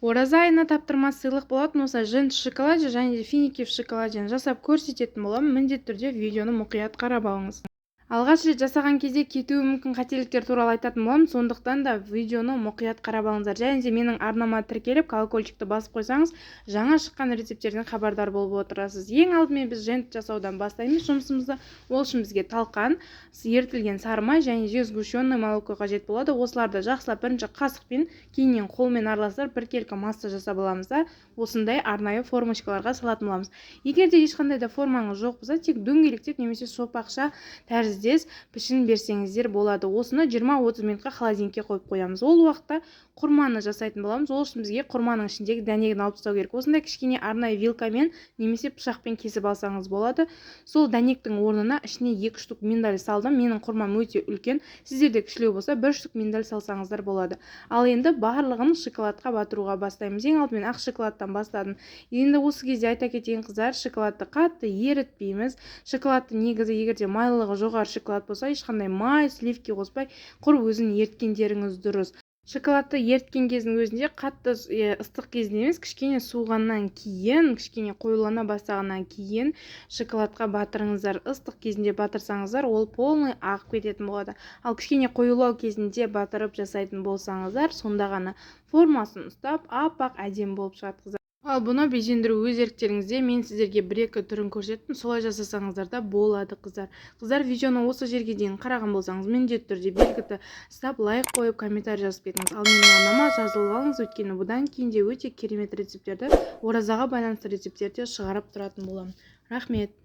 Ораза айына таптырмас сыйлық болатын осы жент в шоколаде және де финики в шоколаде жасап көрсететін боламын. Міндетті түрде видеоны мұқият қарап алыңыз. Алғаш рет жасаған кезде кетуі мүмкін қателіктер туралы айтатын боламын, сондықтан да видеоны мұқият қарап алыңыздар. Және де менің арнама тіркеліп, колокольчикті басып қойсаңыз, жаңа шыққан рецепттерден хабардар болып отырасыз. Ең алдымен біз жент жасаудан бастаймыз жұмысымызды. Ол үшін бізге талқан, ерітілген сары май және де сгущенное молоко қажет болады. Осыларды жақсылап бірінші қасықпен, кейіннен қолмен араластырып, біркелкі масса жасап аламыз да, осындай арнайы формочкаларға салатын боламыз. Егер де ешқандай да формаңыз жоқ болса, тек дөңгелектеп немесе сопақша тәріздес пішін берсеңіздер болады. Осыны 20-30 минутқа холодильникке қойып қоямыз. Ол уақытта құрманы жасайтын боламыз. Ол үшін бізге құрманың ішіндегі дәнегін алып тастау керек. Осындай кішкене арнайы вилкамен немесе пышақпен кесіп алсаңыз болады. Сол дәнектің орнына ішіне 2 штук миндаль салдым. Менің құрмам өте үлкен, сіздерде кішілеу болса, бір штук миндаль салсаңыздар болады. Ал енді барлығын шоколадқа батыруға бастаймыз. Ең алдымен ақ шоколадтан бастадым. Енді осы кезде айта кетейін, қыздар, шоколадты қатты ерітпейміз. Шоколадты негізі, егер де майлылығы жоғары шоколад болса, ешқандай май, сливки қоспай, құр өзін еріткендеріңіз дұрыс. Шоколадты еріткен кездің өзінде қатты ыстық кезінде емес, кішкене суығаннан кейін, кішкене қоюлана бастағаннан кейін шоколадқа батырыңыздар. Ыстық кезінде батырсаңыздар, ол полный ағып кететін болады. Ал кішкене қоюлау кезінде батырып жасайтын болсаңыздар, сонда ғана формасын ұстап, аппақ әдемі болып шығады, қыздар. Ал бұны безендіру өз еріктеріңізде. Мен сіздерге бір-екі түрін көрсеттім, солай жасасаңыздар да болады, қыздар. Қыздар, видеоны осы жерге дейін қараған болсаңыз, міндетті түрде белгіні ұстап, лайк қойып, комментарий жазып кетіңіз. Ал менің арнама жазылып алыңыз, өйткені бұдан кейін де өте керемет рецепттерді, оразаға байланысты рецепттерді шығарып тұратын боламын. Рахмет.